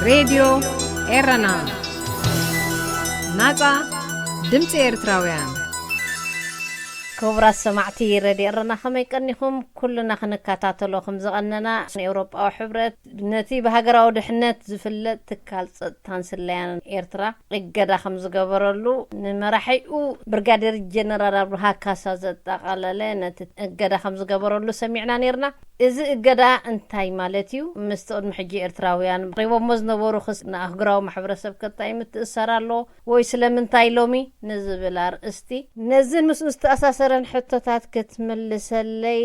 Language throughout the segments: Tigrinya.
ሬድዮ ኤረና፣ ናጻ ድምጺ ኤርትራውያን። ክቡራት ሰማዕቲ ሬድዮ ኤረና፣ ከመይ ቀኒኹም? ኩልና ክንከታተሎ ከም ዝቐነና፣ ንኤውሮጳዊ ሕብረት ነቲ ብሃገራዊ ድሕነት ዝፍለጥ ትካል ጸጥታን ስለያን ኤርትራ እገዳ ከም ዝገበረሉ፣ ንመራሒኡ ብርጋዴር ጀነራል ኣብርሃ ካሳ ዘጠቓለለ ነቲ እገዳ ከም ዝገበረሉ ሰሚዕና ነይርና። እዚ እገዳ እንታይ ማለት እዩ? ምስቲ ቅድሚ ሕጂ ኤርትራውያን ኣቕሪቦሞ ዝነበሩ ክስ ንኣህጉራዊ ማሕበረሰብ ከ እንታይ ምትእስሳር ኣለዎ? ወይ ስለምንታይ ሎሚ ንዝብል ኣርእስቲ፣ ነዝን ምስኡ ዝተኣሳሰረን ሕቶታት ክትምልሰለይ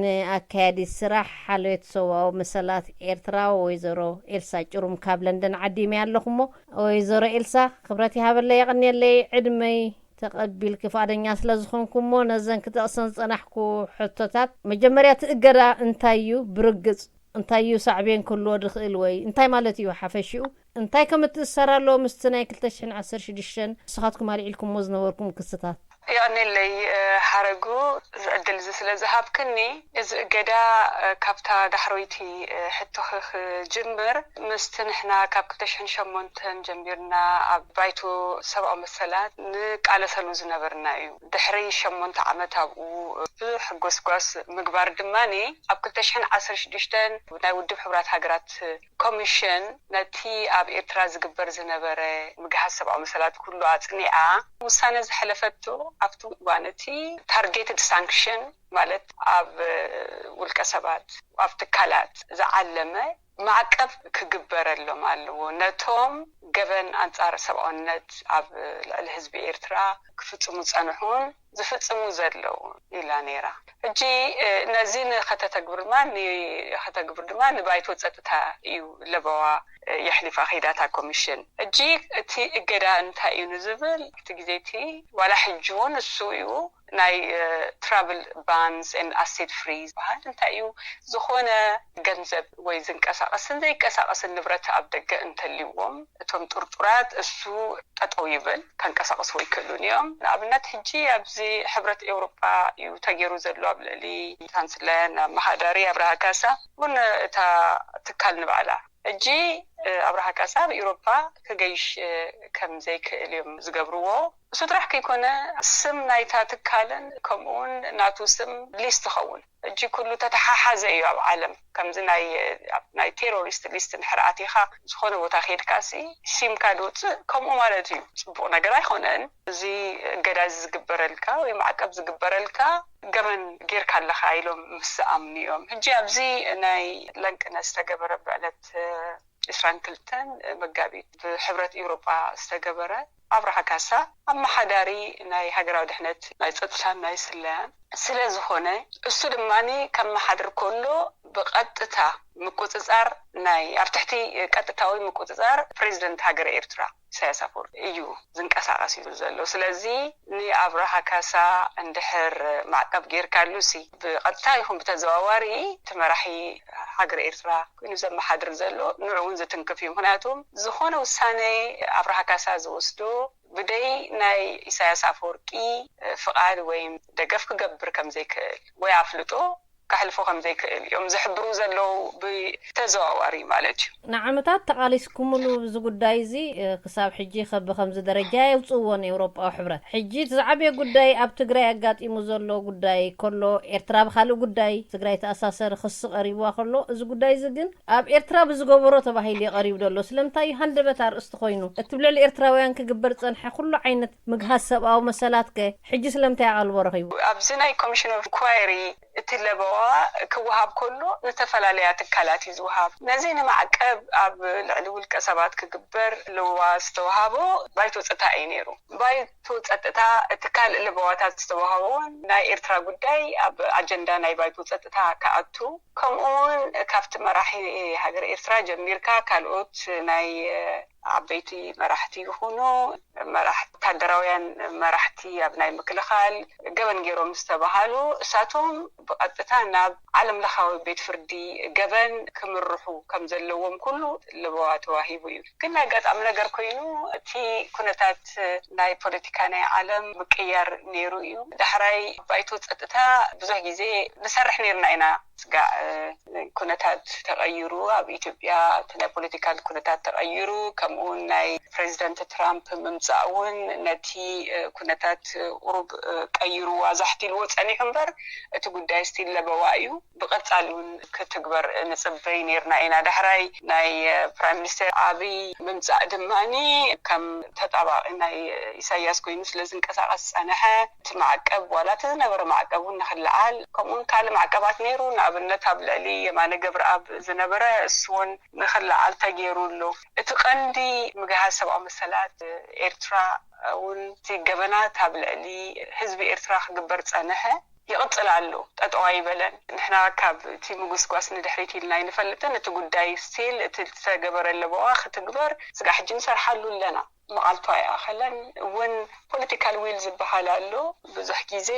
ንኣካያዲት ስራሕ ሓልዮት ሰብኣዊ መሰላት ኤርትራ ወይዘሮ ኤልሳ ጭሩም ካብ ለንደን ዓዲመያ ኣለኹ። እሞ ወይዘሮ ኤልሳ፣ ክብረት ይሃበለይ፣ የቐንየለይ፣ ዕድመይ ተቐቢልኪ ፍቓደኛ ስለ ዝኾንኩ፣ እሞ ነዘን ክጠቕሰን ዝጸናሕኩ ሕቶታት፣ መጀመርያ እቲ እገዳ እንታይ እዩ? ብርግጽ እንታይ እዩ ሳዕቤን ክህልዎ ዝኽእል? ወይ እንታይ ማለት እዩ ሓፈሽኡ? እንታይ ከም እትእሰር ኣሎ ምስቲ ናይ ክልተ ሽሕን ዓሰርተ ሽዱሽተን ንስኻትኩም ኣልዒልኩሞ ዝነበርኩም ክስታት? የቐንየለይ፣ እ፣ ሓረጉ፣ እዚ ዕድል እዚ ስለ ዝሃብክኒ። እዚ እገዳ፣ እ፣ ካብታ ዳሕረወይቲ፣ እ፣ ሕቶኺ ክጅምር፣ ምስቲ ንሕና ካብ ክልተ ሽሕን ሸሞንተን ጀሚርና ኣብ ባይቶ ሰብኣዊ መሰላት ንቃለሰሉ ዝነበርና እዩ። ድሕሪ ሸሞንተ ዓመት ኣብኡ ብዙሕ ጎስጓስ ምግባር ድማኒ፣ ኣብ ክልተ ሽሕን ዓሰርተ ሽዱሽተን ናይ ውድብ ሕቡራት ሃገራት ኮሚሽን ነቲ ኣብ ኤርትራ ዝግበር ዝነበረ ምግሃስ ሰብኣዊ መሰላት ኩሉ ኣጽኒዓ ውሳነ ዘሕለፈቶ፣ ኣብቲ እዋን እቲ ታርጌትድ ሳንክሽን፣ ማለት ኣብ ውልቀ ሰባት፣ ኣብ ትካላት ዝዓለመ ማዕቀብ ክግበረሎም ኣለዎ። ነቶም ገበን ኣንጻር ሰብኣውነት ኣብ ልዕሊ ህዝቢ ኤርትራ ክፍጽሙ ዝጸንሑን ዝፍጽሙ ዘለዉ ኢላ ነይራ። ሕጂ፣ እ፣ ነዚ ንኸተተግብር ድማ፣ ንኸተግብር ድማ ንባይቶ ጸጥታ እዩ ለበዋ፣ እ፣ የሕሊፋ ከይዳ እታ ኮሚሽን። ሕጂ እቲ እገዳ እንታይ እዩ ንዝብል፣ ኣብቲ ግዜ እቲ ዋላ ሕጂ እውን እሱ እዩ፣ ናይ፣ እ፣ ትራቭል ባንስ ኤንድ ኣሴት ፍሪዝ ዝበሃል። እንታይ እዩ? ዝኾነ ገንዘብ ወይ ዝንቀሳቐስን ዘይቀሳቐስን ንብረት ኣብ ደገ እንተልይዎም፣ እቶም ጥርጡራት እሱ ጠጠው ይብል፣ ከንቀሳቕስዎ ኣይክእሉን እዮም። ንኣብነት፣ ሕጂ ኣብዚ ሕብረት ኤውሮጳ እዩ ተገይሩ ዘሎ፣ ኣብ ልዕሊ ቻንስለር ኣመሓዳሪ ኣብርሃ ካሳ፣ እውን እታ ትካል ንባዕላ። ሕጂ፣ እ፣ ኣብርሃ ካሳ ኣብ ኤውሮጳ ክገይሽ፣ እ፣ ከም ዘይክእል እዮም ዝገብርዎ። እሱ ጥራሕ ከይኮነ፣ ስም ናይታ ትካልን ከምኡውን ናቱ ስም ሊስት ይኸውን። ሕጂ ኩሉ ተተሓሓዘ እዩ ኣብ ዓለም። ከምዚ ናይ፣ ኣብ ናይ ቴሮሪስት ሊስት እንድሕር ኣቲኻ፣ ዝኾነ ቦታ ከይድካሲ ሲምካ ድውፅእ፣ ከምኡ ማለት እዩ። ጽቡቕ ነገር ኣይኮነን። እዚ እገዳ እዚ ዝግበረልካ ወይ ማዕቀብ ዝግበረልካ፣ ገበን ጌርካ ኣለኻ ኢሎም ምስ ዝኣምኑ እዮም። ሕጂ ኣብዚ ናይ ለንቅነ ዝተገበረ፣ ብዕለት ዒስራን ክልተን መጋቢት ብሕብረት ኤውሮጳ ዝተገበረ፣ ኣብርሃ ካሳ ኣመሓዳሪ ናይ ሃገራዊ ድሕነት፣ ናይ ጸጥታን ናይ ስለያን ስለ ዝኾነ፣ እሱ ድማ ከመሓድር ከሎ ብቐጥታ ምቁጽጻር ናይ፣ ኣብ ትሕቲ ቀጥታዊ ምቁጽጻር ፕሬዚደንት ሃገረ ኤርትራ ኢሳያስ ኣፈወርቂ እዩ ዝንቀሳቐስ እዩ ዘሎ። ስለዚ ንኣብርሃ ካሳ እንድሕር ማዕቀብ ጌርካሉ ሲ፣ ብቐጥታ ይኹን ብተዘዋዋሪ እቲ መራሒ ሃገር ኤርትራ ኮይኑ ዘመሓድር ዘሎ ንዑ እውን ዝትንክፍ እዩ። ምኽንያቱ ዝኾነ ውሳነ ኣብርሃ ካሳ ዝወስዶ ብደይ ናይ ኢሳያስ ኣፈወርቂ ፍቓድ ወይ ደገፍ ክገብር ከም ዘይክእል ወይ ኣፍልጦ ከሕልፎ ከም ዘይክእል እዮም ዝሕብሩ ዘለዉ ብተዘዋዋሪ ማለት እዩ። ንዓመታት ተቓሊስኩምሉ እዚ ጉዳይ እዚ፣ እ፣ ክሳብ ሕጂ ከ ብኸምዚ ደረጃ የውጽእዎ ንኤውሮጳዊ ሕብረት። ሕጂ እቲ ዝዓበየ ጉዳይ ኣብ ትግራይ ኣጋጢሙ ዘሎ ጉዳይ ከሎ፣ ኤርትራ ብኻልእ ጉዳይ ትግራይ ተኣሳሰሪ ክሲ ቀሪብዋ ከሎ፣ እዚ ጉዳይ እዚ ግን ኣብ ኤርትራ ብዝገበሮ ተባሂሉ እዩ ቀሪቡ ዘሎ። ስለምንታይ እዩ ሃንደበት ኣርእስቲ ኮይኑ? እቲ ብልዕሊ ኤርትራውያን ክግበር ዝጸንሐ ኩሉ ዓይነት ምግሃስ ሰብኣዊ መሰላት ከ ሕጂ ስለምንታይ ኣቓልቦ ረኺቡ? ኣብዚ ናይ ኮሚሽን ኦፍ ኢንኳየሪ እቲ ለበዋ ክወሃብ ከሎ ዝተፈላለያ ትካላት እዩ ዝወሃብ። ነዚ ንማዕቀብ ኣብ ልዕሊ ውልቀ ሰባት ክግበር ለበዋ ዝተወሃቦ ባይቶ ጸጥታ እዩ ነይሩ። ባይቶ ጸጥታ እቲ ካልእ ለበዋታት ዝተወሃቦ እውን ናይ ኤርትራ ጉዳይ ኣብ ኣጀንዳ ናይ ባይቶ ጸጥታ ክኣቱ፣ ከምኡ እውን ካብቲ መራሒ ሃገር ኤርትራ ጀሚርካ ካልኦት ናይ ዓበይቲ መራሕቲ ይኹኑ መራሕ ወታደራውያን መራሕቲ ኣብ ናይ ምክልኻል ገበን ገይሮም ዝተባሃሉ እሳቶም ብቐጥታ ናብ ዓለም ለኻዊ ቤት ፍርዲ ገበን ክምርሑ ከም ዘለዎም ኩሉ ለበዋ ተዋሂቡ እዩ። ግን ኣጋጣሚ ነገር ኮይኑ እቲ ኩነታት ናይ ፖለቲካ ናይ ዓለም ምቅያር ነይሩ እዩ። ዳሕራይ ባይቶ ጸጥታ ብዙሕ ግዜ ንሰርሕ ነይርና ኢና። ስጋዕ ኩነታት ተቐይሩ ኣብ ኢትዮጵያ እቲ ናይ ፖለቲካል ኩነታት ተቐይሩ ከምኡውን ናይ ፕሬዚደንት ትራምፕ ምምፃእ እውን ነቲ ኩነታት ቁሩብ ቀይሩ ዋዛሕቲ ኢልዎ ፀኒሑ እምበር እቲ ጉዳይ ስቲል ለበዋ እዩ። ብቐፃሊ እውን ክትግበር ንፅበይ ነርና ኢና። ዳሕራይ ናይ ፕራይም ሚኒስተር ኣብይ ምምፃእ ድማኒ ከም ተጣባቂ ናይ ኢሳያስ ኮይኑ ስለ ዝንቀሳቀስ ዝፀነሐ እቲ ማዕቀብ ዋላ እቲ ዝነበረ ማዕቀብ እውን ንክለዓል ከምኡውን ካልእ ማዕቀባት ነይሩ። ንኣብነት ኣብ ልዕሊ የማነ ገብረኣብ ዝነበረ እሱ እውን ንክለዓል ተገይሩ ኣሎ። እቲ ቀንዲ ምግሃስ ሰብኣዊ መሰላት ኤርትራ እውን እቲ ገበናት ኣብ ልዕሊ ህዝቢ ኤርትራ ክግበር ጸንሐ ይቕጽል ኣሎ። ጠጠዋ ይበለን። ንሕና ካብ እቲ ምጉስጓስ ንድሕሪት ኢልና ኣይንፈልጥን። እቲ ጉዳይ ስቲል እቲ ዝተገበረ ለበዋ ክትግበር ስጋ ሕጂ ንሰርሓሉ ኣለና። መዓልቱ ኣይኣኸለን እውን ፖለቲካል ዊል ዝበሃል ኣሎ። ብዙሕ ግዜ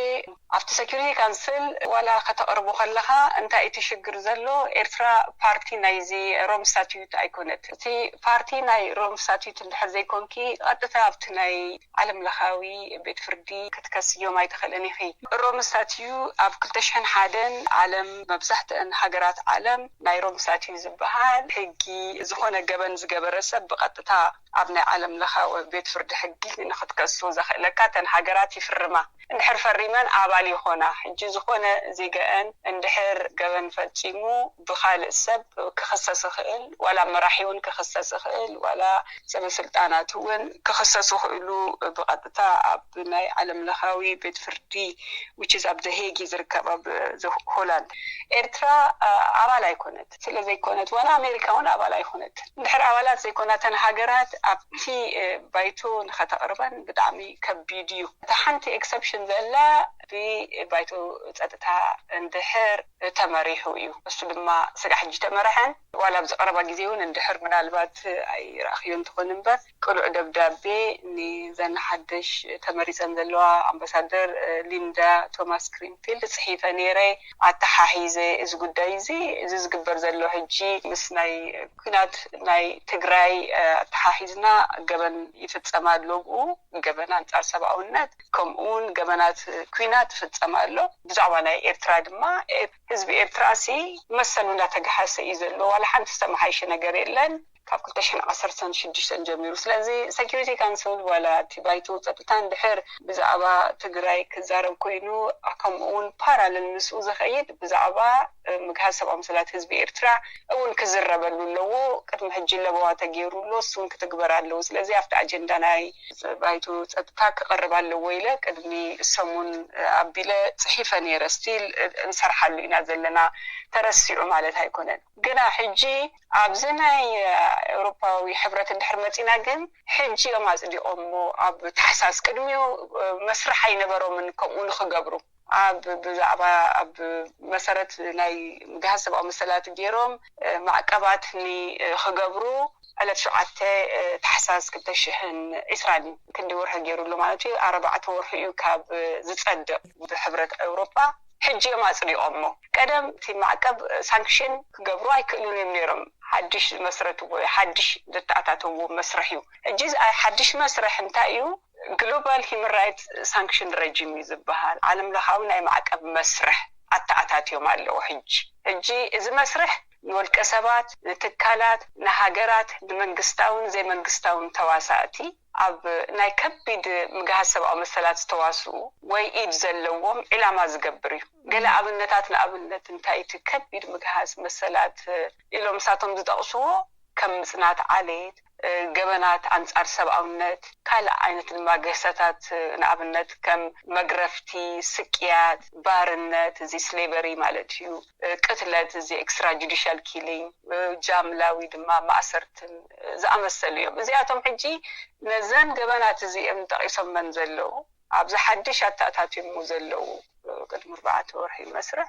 ኣብቲ ሴኩሪቲ ካንስል ዋላ ከተቕርቦ ከለኻ እንታይ እቲ ሽግር ዘሎ ኤርትራ ፓርቲ ናይዚ ሮም ስታትዩት ኣይኮነት። እቲ ፓርቲ ናይ ሮም ስታትዩት እንድሕር ዘይኮንኪ ቀጥታ ኣብቲ ናይ ዓለም ለኻዊ ቤት ፍርዲ ክትከስዮም ኣይትኽእልን ኢኺ። ሮም ስታትዩ ኣብ ክልተ ሽሕን ሓደን ዓለም መብዛሕትአን ሃገራት ዓለም ናይ ሮም ስታትዩ ዝበሃል ሕጊ ዝኾነ ገበን ዝገበረ ሰብ ብቐጥታ ኣብ ናይ ዓለም ለኻዊ ቤት ፍርዲ ሕጊ ንክትከሱ ዘኽእለካ እተን ሃገራት ይፍርማ። እንድሕር ፈሪመን ኣባል ይኾና። ሕጂ ዝኾነ ዜጋአን እንድሕር ገበን ፈጺሙ ብኻልእ ሰብ ክኽሰስ ይኽእል፣ ዋላ መራሒ እውን ክኽሰስ ይኽእል፣ ዋላ ሰበ ስልጣናት እውን ክኽሰሱ ይኽእሉ ብቐጥታ ኣብ ናይ ዓለም ለኻዊ ቤት ፍርዲ which is ኣብ ዘ ሄግ እዩ ዝርከብ ኣብ ሆላንድ። ኤርትራ ኣባል ኣይኮነት። ስለ ዘይኮነት ዋላ ኣሜሪካ እውን ኣባል ኣይኮነት። እንድሕር ኣባላት ዘይኮናተን ሃገራት ኣብቲ ባይቶ ንኸተቕርበን ብጣዕሚ ከቢድ እዩ። እታ ሓንቲ ኤክሰፕሽን ዘላ ብባይቶ ጸጥታ እንድሕር ተመሪሑ እዩ። እሱ ድማ ስጋ ሕጂ ተመረሐን ዋላ ኣብዚ ቀረባ ግዜ እውን እንድሕር ምናልባት ኣይረኣኽዮ እንትኾን እምበር ቅሉዕ ደብዳቤ ንዘን ሓደሽ ተመሪጸን ዘለዋ ኣምባሳደር ሊንዳ ቶማስ ግሪንፊልድ ጽሒፈ ነይረ። ኣተሓሒዘ እዚ ጉዳይ እዚ እዚ ዝግበር ዘሎ ሕጂ ምስ ናይ ኩናት ናይ ትግራይ ኣተሓሒዝና ገበን ይፍጸም ኣሎ። ብኡ ገበን ኣንጻር ሰብኣውነት ከምኡውን ገበናት ኩናት ይፍጸም ኣሎ። ብዛዕባ ናይ ኤርትራ ድማ ህዝቢ ኤርትራ ሲ መሰሉ እንዳተገሃሰ እዩ ዘሎ። ዋላ ሓንቲ ዝተመሓይሸ ነገር የለን ካብ ክልተ ሽሕን ዓሰርተን ሽዱሽተን ጀሚሩ። ስለዚ ሴኩሪቲ ካንስል ዋላ እቲ ባይቶ ጸጥታ እንድሕር ብዛዕባ ትግራይ ክዛረብ ኮይኑ ከምኡ እውን ፓራለል ምስኡ ዝኸይድ ብዛዕባ ምግሃስ ሰብኣዊ መሰላት ህዝቢ ኤርትራ እውን ክዝረበሉ ኣለዎ። ቅድሚ ሕጂ ለበዋ ተገይሩ ኣሎ፣ እሱ እውን ክትግበር ኣለዎ። ስለዚ ኣብቲ ኣጀንዳ ናይ ባይቶ ጸጥታ ክቐርብ ኣለዎ ኢለ ቅድሚ ሰሙን ኣቢለ ጽሒፈ ነይረ። ስቲል እንሰርሓሉ ኢና ዘለና፣ ተረሲዑ ማለት ኣይኮነን። ግና ሕጂ ኣብዚ ናይ ኤውሮፓዊ ሕብረት እንድሕር መጺና ግን ሕጂ እዮም ኣጽዲቖሞ። ኣብ ታሕሳስ ቅድሚኡ መስርሕ ኣይነበሮምን ከምኡ ንክገብሩ ኣብ ብዛዕባ ኣብ መሰረት ናይ ምግሃስ ሰብኣዊ መሰላት ገይሮም ማዕቀባት ንክገብሩ ዕለት ሸውዓተ ታሕሳስ ክልተ ሽሕን ዕስራን እዩ ክንዲ ወርሒ ገይሩ ኣሎ ማለት እዩ። ኣርባዕተ ወርሒ እዩ ካብ ዝጸድቕ ብሕብረት ኤውሮጳ። ሕጂ እዮም ኣጽዲቖሞ። ቀደም እቲ ማዕቀብ ሳንክሽን ክገብሩ ኣይክእሉን እዮም ነይሮም። ሓድሽ ዝመስረትዎ ሓድሽ ዘተኣታተውዎ መስርሕ እዩ። ሕጂ ሓድሽ መስርሕ እንታይ እዩ? ግሎባል ሂማን ራይትስ ሳንክሽን ረጂም እዩ ዝበሃል። ዓለም ለኻዊ ናይ ማዕቀብ መስርሕ ኣተኣታትዮም ኣለዉ። ሕጂ ሕጂ እዚ መስርሕ ንወልቀ ሰባት፣ ንትካላት፣ ንሃገራት፣ ንመንግስታውን ዘይመንግስታውን ተዋሳእቲ ኣብ ናይ ከቢድ ምግሃስ ሰብኣዊ መሰላት ዝተዋስኡ ወይ ኢድ ዘለዎም ዒላማ ዝገብር እዩ። ገለ ኣብነታት ንኣብነት እንታይ እቲ ከቢድ ምግሃስ መሰላት ኢሎም ንሳቶም ዝጠቕስዎ ከም ምጽናት ዓሌት፣ ገበናት ኣንጻር ሰብኣውነት፣ ካልእ ዓይነት ድማ ግህሰታት ንኣብነት ከም መግረፍቲ፣ ስቅያት፣ ባርነት፣ እዚ ስሌቨሪ ማለት እዩ፣ ቅትለት፣ እዚ ኤክስትራ ጁዲሻል ኪሊንግ፣ ጃምላዊ ድማ ማእሰርትን ዝኣመሰሉ እዮም። እዚኣቶም ሕጂ ነዘን ገበናት እዚኦም ጠቒሶመን ዘለዉ ኣብዚ ሓድሽ ኣተኣታትሞ ዘለዉ ቅድሚ ኣርባዕተ ወርሒ መስርሕ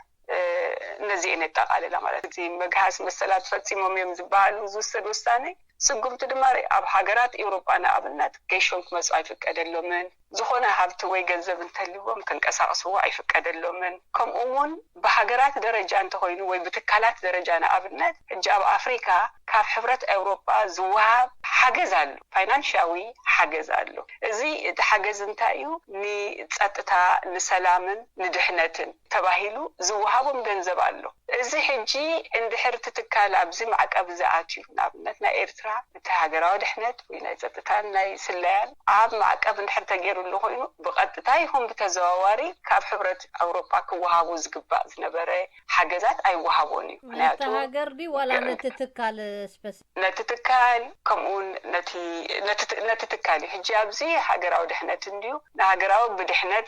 እነዚአን የጠቓልላ ማለት እቲ መግሃስ መሰላት ፈጺሞም እዮም ዝበሃሉ ዝውሰድ ውሳኔ ስጉምቲ ድማ ርኢ። ኣብ ሃገራት ኤውሮጳ ንኣብነት ገይሾም ክመጹ ኣይፍቀደሎምን። ዝኾነ ሃብቲ ወይ ገንዘብ እንተልዎም ክንቀሳቐስዎ ኣይፍቀደሎምን። ከምኡ እውን ብሃገራት ደረጃ እንተኾይኑ ወይ ብትካላት ደረጃ ንኣብነት ሕጂ ኣብ ኣፍሪካ ካብ ሕብረት ኤውሮጳ ዝወሃብ ሓገዝ ኣሎ፣ ፋይናንሻዊ ሓገዝ ኣሎ። እዚ እቲ ሓገዝ እንታይ እዩ? ንጸጥታ፣ ንሰላምን ንድሕነትን ተባሂሉ ዝወሃቦም ገንዘብ ኣሎ። እዚ ሕጂ እንድሕር እቲ ትካል ኣብዚ ማዕቀብ እዚ ኣትዩ፣ ንኣብነት ናይ ኤርትራ እቲ ሃገራዊ ድሕነት ወይ ናይ ጸጥታን ናይ ስለያን ኣብ ማዕቀብ እንድሕር ተገይሩሉ ኮይኑ፣ ብቐጥታ ይኹን ብተዘዋዋሪ ካብ ሕብረት ኣውሮጳ ክወሃቦ ዝግባእ ዝነበረ ሓገዛት ኣይወሃቦን እዩ። ነቲ ሃገር ድዩ ዋላ ነቲ ትካል ስፐስ ነቲ ትካል ከምኡውን ነቲ ትካል እዩ። ሕጂ ኣብዚ ሃገራዊ ድሕነት እንድዩ፣ ንሃገራዊ ብድሕነት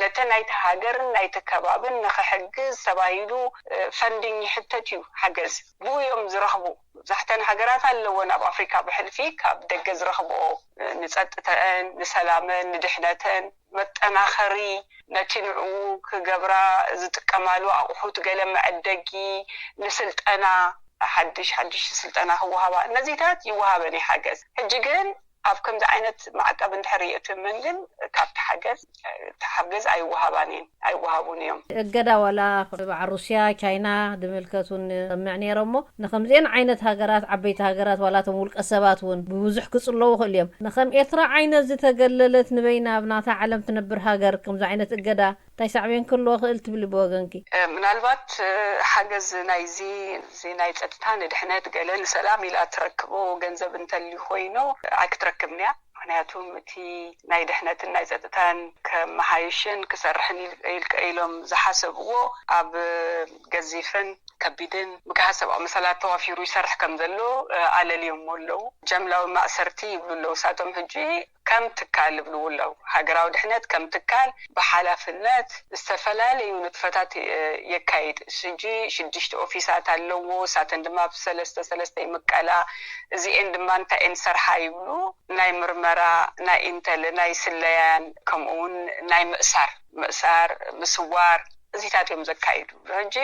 ነተ ናይቲ ሃገርን ናይቲ ከባብን ንክሕግዝ ተባሂሉ ፈንዲንግ ይሕተት እዩ። ሓገዝ ብኡ እዮም ዝረኽቡ። መብዛሕተን ሃገራት ኣለወን ኣብ ኣፍሪካ ብሕልፊ ካብ ደገ ዝረኽብኦ፣ ንፀጥተአን፣ ንሰላመን፣ ንድሕነተን መጠናኸሪ፣ ነቲ ንዕኡ ክገብራ ዝጥቀማሉ ኣቑሑት፣ ገለ መዐደጊ፣ ንስልጠና፣ ሓድሽ ሓድሽ ስልጠና ክወሃባ፣ እነዚታት ይወሃበን እዩ ሓገዝ። ሕጂ ግን ኣብ ከምዚ ዓይነት ማዕቀብ እንድሕር ይእትመን ግን ካብቲ ሓገዝ እቲ ሓገዝ ኣይወሃባን እየን፣ ኣይወሃቡን እዮም። እገዳ ዋላ ባዕ ሩስያ፣ ቻይና ዝምልከቱ ንሰምዕ ነይረ እሞ ንከምዚአን ዓይነት ሃገራት፣ ዓበይቲ ሃገራት ዋላ እቶም ውልቀ ሰባት እውን ብብዙሕ ክፅለዉ ይኽእሉ እዮም። ንከም ኤርትራ ዓይነት ዝተገለለት ንበይና ኣብ ናታ ዓለም ትነብር ሃገር ከምዚ ዓይነት እገዳ እንታይ ሳዕቤን ክህልዎ ክእል ትብሊ ብወገንኪ? ምናልባት ሓገዝ ናይዚ ናይ ፀጥታ ንድሕነት ገለ ንሰላም ኢላ ትረክቦ ገንዘብ እንተልዩ ኮይኑ ኣይክትረክብን እያ። ምክንያቱም እቲ ናይ ድሕነትን ናይ ፀጥታን ከመሃይሽን ክሰርሕን ኢልቀ ኢሎም ዝሓሰብዎ ኣብ ገዚፍን ከቢድን ምግሃስ ሰብኣዊ መሰላት ተዋፊሩ ይሰርሕ ከም ዘሎ ኣለልዮሞ ኣለዉ። ጀምላዊ ማእሰርቲ ይብሉ ኣለዉ። ሳቶም ሕጂ ከም ትካል ይብልዎ ኣለዉ። ሃገራዊ ድሕነት ከም ትካል ብሓላፍነት ዝተፈላለዩ ንጥፈታት የካይድ። ሕጂ ሽዱሽተ ኦፊሳት ኣለዎ። ሳተን ድማ ብሰለስተ ሰለስተ ይምቀላ። እዚኤን ድማ እንታይ እየን ዝሰርሓ ይብሉ፣ ናይ ምርመራ፣ ናይ ኢንተል፣ ናይ ስለያን ከምኡ እውን ናይ ምእሳር፣ ምእሳር፣ ምስዋር እዚታት እዮም ዘካይዱ። ሕጂ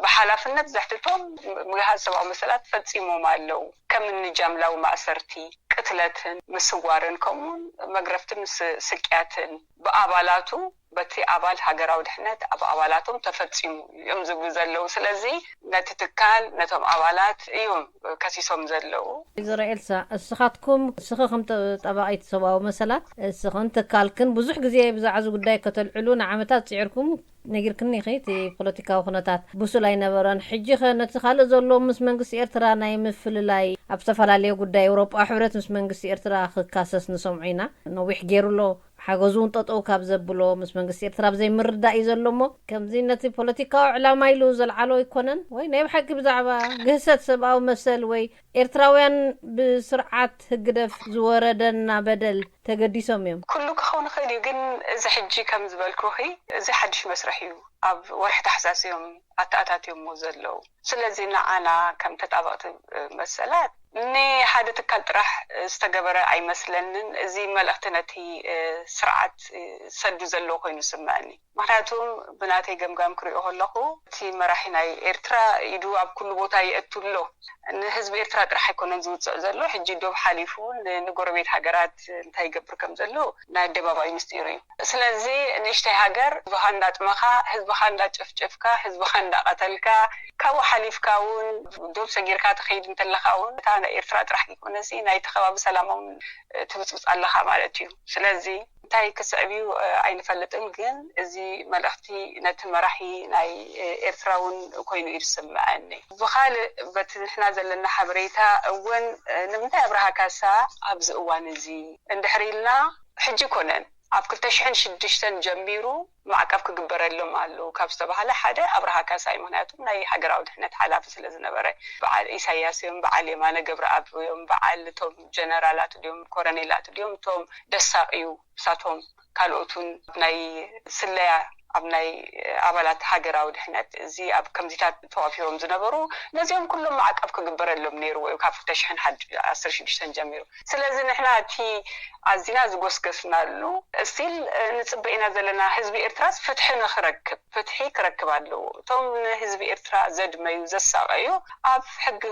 ብሓላፍነት ዘሕትቶም ምግሃስ ሰብኣዊ መሰላት ፈፂሞም ኣለዉ። ከም እኒ ጃምላዊ ማእሰርቲ፣ ቅትለትን ምስዋርን ከምኡውን መግረፍትን ስቅያትን ብኣባላቱ በቲ ኣባል ሃገራዊ ድሕነት ኣብ ኣባላቶም ተፈፂሙ እዮም ዝብሉ ዘለዉ። ስለዚ ነቲ ትካል ነቶም ኣባላት እዮም ከሲሶም ዘለዉ። ወይዘሮ ኤልሳ፣ እስኻትኩም እስኺ ከም ጠባቒት ሰብኣዊ መሰላት እስኽን ትካልክን ብዙሕ ግዜ ብዛዕዚ ጉዳይ ከተልዕሉ ንዓመታት ፅዒርኩም ነጊርክኒ ኢኺ። እቲ ፖለቲካዊ ኩነታት ብሱል ኣይነበረን። ሕጂ ኸ ነቲ ካልእ ዘሎ ምስ መንግስቲ ኤርትራ ናይ ምፍልላይ ኣብ ዝተፈላለየ ጉዳይ ኤውሮጳዊ ሕብረት ምስ መንግስቲ ኤርትራ ክካሰስ ንሰምዖ ኢና። ነዊሕ ገይሩ ኣሎ። ሓገዙ እውን ጠጠው ካብ ዘብሎ ምስ መንግስቲ ኤርትራ ብዘይምርዳእ እዩ ዘሎ እሞ ከምዚ ነቲ ፖለቲካዊ ዕላማ ኢሉ ዘልዓሎ ኣይኮነን ወይ ናይ ብሓቂ ብዛዕባ ግህሰት ሰብኣዊ መሰል ወይ ኤርትራውያን ብስርዓት ህግደፍ ዝወረደና በደል ተገዲሶም እዮም። ኩሉ ክኸውን ይኽእል እዩ፣ ግን እዚ ሕጂ ከም ዝበልኩኺ እዚ ሓድሽ መስርሕ እዩ። ኣብ ወርሒ ታሕሳስ እዮም ኣተኣታትዮሞ ዘለዉ። ስለዚ ንዓና ከም ተጣበቕቲ መሰላት ንሓደ ትካል ጥራሕ ዝተገበረ ኣይመስለንን። እዚ መልእኽቲ ነቲ ስርዓት ሰዱ ዘለዎ ኮይኑ ዝስምዐኒ። ምክንያቱ ብናተይ ገምጋም ክሪኦ ከለኹ እቲ መራሒ ናይ ኤርትራ ኢዱ ኣብ ኩሉ ቦታ ይእቱ ኣሎ። ንህዝቢ ኤርትራ ጥራሕ ኣይኮነን ዝውፅዕ ዘሎ፣ ሕጂ ዶብ ሓሊፉ ንጎረቤት ሃገራት እንታይ ይገብር ከም ዘሎ ናይ ኣደባባይ ምስጢር እዩ። ስለዚ ንእሽተይ ሃገር ህዝብኻ እንዳጥመኻ፣ ህዝብኻ እንዳጨፍጨፍካ፣ ህዝብኻ እንዳቐተልካ፣ ካብኡ ሓሊፍካ እውን ዶብ ሰጊርካ ትኸይድ እንተለኻ እውን እታ ናይ ኤርትራ ጥራሕ ከይኮነሲ ናይቲ ከባቢ ሰላም እውን ትብፅብፅ ኣለኻ ማለት እዩ። ስለዚ እንታይ ክስዕብ እዩ ኣይንፈልጥን፣ ግን እዚ መልእኽቲ ነቲ መራሒ ናይ ኤርትራ እውን ኮይኑ እዩ ዝስምዐኒ። ብኻልእ በቲ ንሕና ዘለና ሓበሬታ እውን ንምንታይ ኣብርሃ ካሳ ኣብዚ እዋን እዚ እንድሕር ኢልና ሕጂ ኮነን ኣብ ክልተ ሽሕን ሽዱሽተን ጀሚሩ ማዕቀብ ክግበረሎም ኣለዉ ካብ ዝተባሃለ ሓደ ኣብርሃ ካሳ እዩ። ምክንያቱ ናይ ሃገራዊ ድሕነት ሓላፊ ስለ ዝነበረ በዓል ኢሳያስ እዮም፣ በዓል የማነ ገብረኣብ እዮም፣ በዓል እቶም ጀነራላት ድዮም ኮረኔላት ድዮም እቶም ደሳቕ እዩ እሳቶም ካልኦቱን ናይ ስለያ ኣብ ናይ ኣባላት ሃገራዊ ድሕነት እዚ ኣብ ከምዚታት ተዋፊሮም ዝነበሩ ነዚኦም ኩሎም ማዕቀብ ክግበረሎም ነይርዎ እዩ ካብ ክልተ ሽሕን ዓሰርተ ሽዱሽተን ጀሚሩ። ስለዚ ንሕና እቲ ኣዚና ዝጎስገስናሉ እስቲል ንጽበ ኢና ዘለና። ህዝቢ ኤርትራስ ፍትሒ ንክረክብ ፍትሒ ክረክብ ኣለዎ። እቶም ንህዝቢ ኤርትራ ዘድመዩ ዘሳቀዩ ኣብ ሕጊ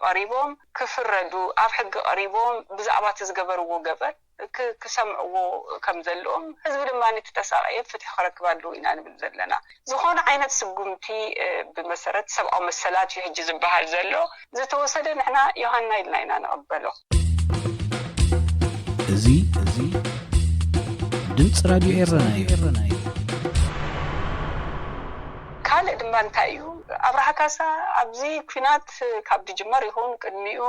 ቀሪቦም ክፍረዱ ኣብ ሕጊ ቀሪቦም ብዛዕባ እቲ ዝገበርዎ ገበር ክሰምዕዎ ከም ዘለዎም ህዝቢ ድማ እቲ ተሳቀየ ፍትሒ ክረክብ ኣለዎ ኢና ንብል ዘለና። ዝኾነ ዓይነት ስጉምቲ ብመሰረት ሰብኣዊ መሰላት እዩ ሕጂ ዝበሃል ዘሎ ዝተወሰደ ንሕና ዮሃና ኢልና ኢና ንቐበሎ። እዚ እዚ ድምፂ ራድዮ ኤረና እዩ። ካልእ ድማ እንታይ እዩ ኣብርሃ ካሳ ኣብዚ ኩናት ካብ ድጅመር ይኹን ቅድሚኡ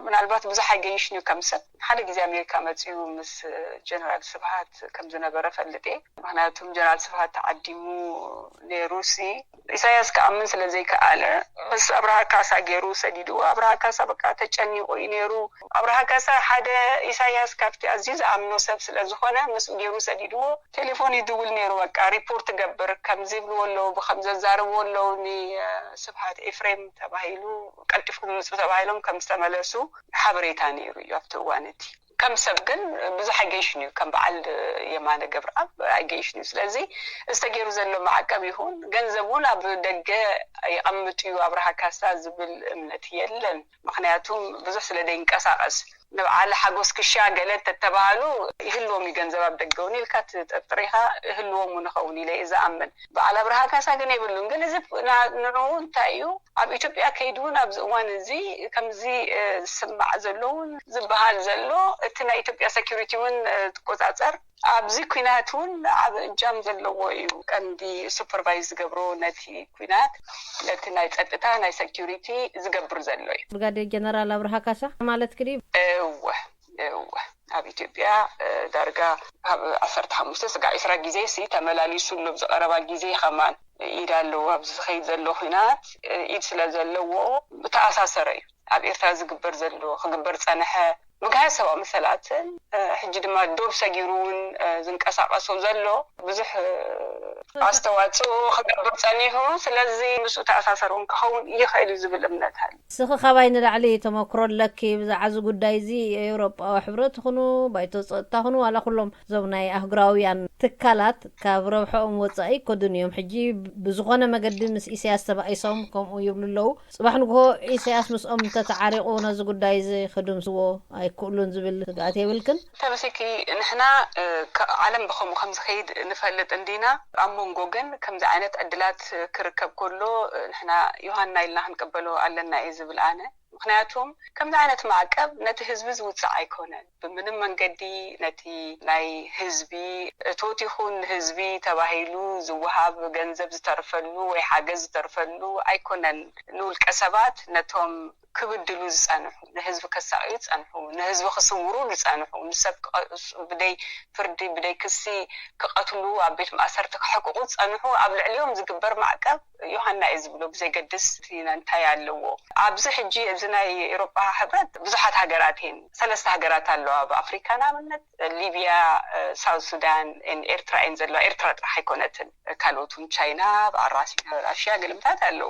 ምናልባት ብዙሕ ኣይገይሽን እዩ ከም ሰብ ሓደ ግዜ ኣሜሪካ መፅኡ ምስ ጀነራል ስብሃት ከም ዝነበረ ፈልጥ እየ። ምክንያቱም ጀነራል ስብሃት ተዓዲሙ ነይሩ ሲ ኢሳያስ ክኣምን ስለ ዘይከኣለ ምስ ኣብርሃ ካሳ ገይሩ ሰዲድዎ ኣብርሃ ካሳ በቃ ተጨኒቁ እዩ ነይሩ። ኣብርሃ ካሳ ሓደ ኢሳያስ ካብቲ ኣዝዩ ዝኣምኖ ሰብ ስለ ዝኾነ ምስኡ ገይሩ ሰዲድዎ። ቴሌፎን ይድውል ነይሩ በቃ ሪፖርት ገብር ከምዚ ይብልዎ ኣለዉ ብከም ዘዛርብዎ ኣለዉ ንስብሃት ኤፍሬም ተባሂሉ ቀልጢፍኩም ምፁ ተባሂሎም ከም ዝተመለሱ ሓበሬታ ነይሩ እዩ ኣብቲ እዋን እቲ። ከም ሰብ ግን ብዙሕ ኣይገይሽን እዩ ከም በዓል የማነ ገብረኣብ ኣይገይሽን እዩ። ስለዚ ዝተገይሩ ዘሎ ማዕቀብ ይኹን ገንዘብ እውን ኣብ ደገ ይቐምጥ እዩ ኣብርሃ ካሳ ዝብል እምነት የለን። ምክንያቱም ብዙሕ ስለ ደይንቀሳቀስ ንበዓል ሓጎስ ክሻ ገለ እንተተባሃሉ ይህልዎም እዩ ገንዘብ ኣብ ደገ እውን ኢልካ ትጥርጥር ኢኻ። ይህልዎም እውን ይኸውን ኢለ እየ ዝኣምን። በዓል ኣብርሃ ካሳ ግን የብሉን። ግን እዚ ንዕኡ እንታይ እዩ ኣብ ኢትዮጵያ ከይዱ እውን ኣብዚ እዋን እዚ ከምዚ ዝስማዕ ዘሎ እውን ዝበሃል ዘሎ እቲ ናይ ኢትዮጵያ ሰኪሪቲ እውን ትቆፃፀር ኣብዚ ኩናት እውን ዓብ እጃም ዘለዎ እዩ። ቀንዲ ሱፐርቫይዝ ዝገብሮ ነቲ ኩናት ነቲ ናይ ፀጥታ ናይ ሰኪሪቲ ዝገብር ዘሎ እዩ። ብርጋዴር ጀነራል ኣብርሃ ካሳ ማለትኪ ድዩ? እወ እወ ኣብ ኢትዮጵያ ዳርጋ ካብ ዓሰርተ ሓሙሽተ ስጋዕ ዒስራ ግዜ ሲ ተመላሊሱ ኣሎ። ኣብዚ ቀረባ ግዜ ከማን ኢድ ኣለዎ ኣብዚ ዝኸይድ ዘሎ ኩናት ኢድ ስለ ዘለዎ ምተኣሳሰረ እዩ። ኣብ ኤርትራ ዝግበር ዘሎ ክግበር ዝጸንሐ ምግሃስ ሰብኣዊ መሰላትን ሕጂ ድማ ዶብ ሰጊሩ እውን ዝንቀሳቐሶ ዘሎ ብዙሕ ኣስተዋፅኦ ክገብር ፀኒሑ። ስለዚ ምስኡ ተኣሳሰር እውን ክኸውን ይኽእል እዩ ዝብል እምነት ኣሎ። ንስኺ ካባይ ንላዕሊ ተመክሮ ኣለኪ ብዛዕባ እዚ ጉዳይ እዚ። ኤውሮጳዊ ሕብረት ይኹኑ ባይቶ ፀጥታ ይኹኑ ዋላ ኩሎም እዞም ናይ ኣህጉራውያን ትካላት ካብ ረብሐኦም ወፃኢ ከድኑ እዮም። ሕጂ ብዝኾነ መገዲ ምስ ኢሳያስ ተባኢሶም ከምኡ ይብሉ ኣለዉ። ፅባሕ ንግሆ ኢሳያስ ምስኦም እንተተዓሪቑ ነዚ ጉዳይ እዚ ክድምስዎ ኣይክእሉን ዝብል ስግኣት የብልክን? ተመሲኪ ንሕና ዓለም ብኸምኡ ከም ዝኸይድ ንፈልጥ እንዲና። ኣብ መንጎ ግን ከምዚ ዓይነት ዕድላት ክርከብ ከሎ ንሕና ዮሃና ኢልና ክንቀበሎ ኣለና እየ ዝብል ኣነ። ምክንያቱም ከምዚ ዓይነት ማዕቀብ ነቲ ህዝቢ ዝውፅዕ ኣይኮነን። ብምንም መንገዲ ነቲ ናይ ህዝቢ እቶት ይኹን ንህዝቢ ተባሂሉ ዝወሃብ ገንዘብ ዝተርፈሉ ወይ ሓገዝ ዝተርፈሉ ኣይኮነን። ንውልቀ ሰባት ነቶም ክብድሉ ዝፀንሑ፣ ንህዝቢ ከሳቅዩ ዝፀንሑ፣ ንህዝቢ ክስውሩ ዝፀንሑ፣ ንሰብ ብደይ ፍርዲ ብደይ ክሲ ክቀትሉ ኣብ ቤት ማእሰርቲ ክሕቅቁ ዝፀንሑ ኣብ ልዕሊኦም ዝግበር ማዕቀብ ዮሃና እየ ዝብሎ ብዘይገድስ እቲ እንታይ ኣለዎ ኣብዚ ሕጂ እዚ ናይ ኤሮጳ ሕብረት ብዙሓት ሃገራት እየን ሰለስተ ሃገራት ኣለዋ ኣብ ኣፍሪካ ንኣብነት ሊብያ ሳውት ሱዳን ኤርትራ እየን ዘለዋ ኤርትራ ጥራሕ ኣይኮነትን ካልኦት እውን ቻይና ብኣራሲ ራሽያ ገለምታት ኣለዉ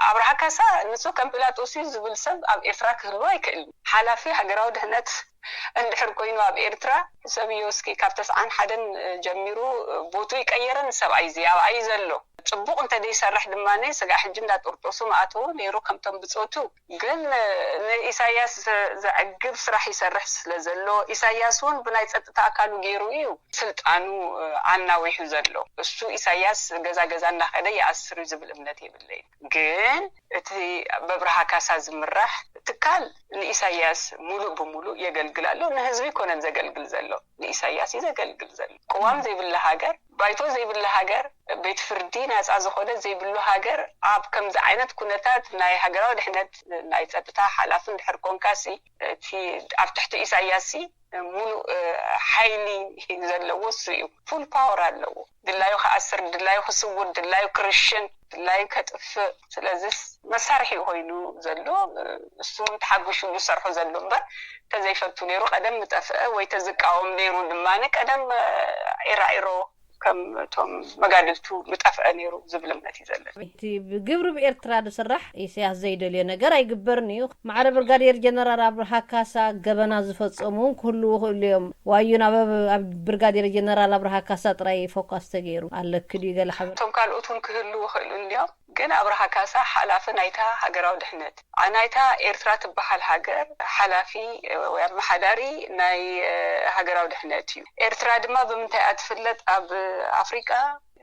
ኣብርሃ ካሳ ንሱ ከም ፒላጦስ እዩ ዝብል ሰብ ኣብ ኤርትራ ክህልዎ ኣይክእልን ሓላፊ ሃገራዊ ድሕነት እንድሕር ኮይኑ ኣብ ኤርትራ ሰብ እዮ እስኪ ካብ ተስዓን ሓደን ጀሚሩ ቦቱ ይቀየረን ሰብኣይ እዚ ኣብኣ እዩ ዘሎ ጽቡቕ እንተ ደይሰርሕ ድማ ስጋዕ ሕጂ እንዳጠርጠሱ ምኣተዎ ነይሩ ከምቶም ብጾቱ ግን ንኢሳያስ ዘዕግብ ስራሕ ይሰርሕ ስለ ዘሎ ኢሳያስ እውን ብናይ ጸጥታ ኣካሉ ገይሩ እዩ ስልጣኑ ኣናዊሑ ዘሎ እሱ ኢሳያስ ገዛ ገዛ እናኸደ ይኣስር እዩ ዝብል እምነት የብለይን ግን እቲ በብርሃ ካሳ ዝምራሕ ትካል ንኢሳያስ ሙሉእ ብሙሉእ የገልግል ኣሎ ንህዝቢ ይኮነን ዘገልግል ዘሎ ንኢሳያስ እዩ ዘገልግል ዘሎ ቅዋም ዘይብላ ሃገር ባይቶ ዘይብላ ሃገር ቤት ፍርዲ ናፃ ዝኾነ ዘይብሉ ሃገር ኣብ ከምዚ ዓይነት ኩነታት ናይ ሃገራዊ ድሕነት ናይ ፀጥታ ሓላፊ እንድሕር ኮንካሲ እቲ ኣብ ትሕቲ ኢሳያሲ ሙሉእ ሓይሊ ዘለዎ እሱ እዩ ፉል ፓወር ኣለዎ ድላዩ ክኣስር ድላዩ ክስውር ድላዩ ክርሽን ድላዩ ከጥፍእ ስለዚስ መሳርሒ ኮይኑ ዘሎ እሱ ተሓጉሽሉ ዝሰርሑ ዘሎ እምበር ተዘይፈቱ ነይሩ ቀደም ምጠፍአ ወይ ተዝቃወም ነይሩ ድማ ቀደም ዒራዒሮ ከም እቶም መጋድልቱ ምጠፍአ ነይሩ ዝብል እምነት እዩ ዘለና። እቲ ብግብሪ ብኤርትራ ዝስራሕ ኢሳያስ ዘይደልዮ ነገር ኣይግበርን እዩ። ማዕረ ብርጋዴር ጀነራል ኣብርሃ ካሳ ገበና ዝፈጸሙ እውን ክህልዉ ይኽእሉ እዮም። ዋዩ ናብ ኣብ ብርጋዴር ጀነራል ኣብርሃ ካሳ ጥራይ ፎካስ ተገይሩ ኣለኪ ድዩ ገለ ሓበሬታ? እቶም ካልኦት እውን ክህልዉ ይኽእሉ እዮም። ግን ኣብርሃ ካሳ ሓላፊ ናይታ ሃገራዊ ድሕነት፣ ናይታ ኤርትራ ትበሃል ሃገር ሓላፊ ወይ ኣመሓዳሪ ናይ ሃገራዊ ድሕነት እዩ። ኤርትራ ድማ ብምንታይ እያ ትፍለጥ? ኣብ ኣፍሪቃ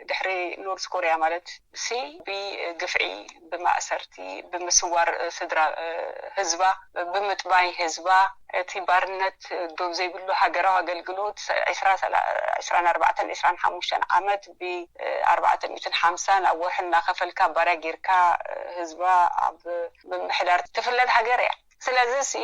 ድሕሪ ኖርዝ ኮርያ ማለት ሲ ብግፍዒ፣ ብማእሰርቲ፣ ብምስዋር ስድራ ህዝባ፣ ብምጥማይ ህዝባ፣ እቲ ባርነት ዶብ ዘይብሉ ሃገራዊ ኣገልግሎት ዕስራን ኣርባዕተን ዕስራን ሓሙሽተን ዓመት ብኣርባዕተ ሚእትን ሓምሳን ኣብ ወርሒ እናኸፈልካ ባርያ ጌርካ ህዝባ ኣብ ምምሕዳር ትፍለጥ ሃገር እያ። ስለዚ ሲ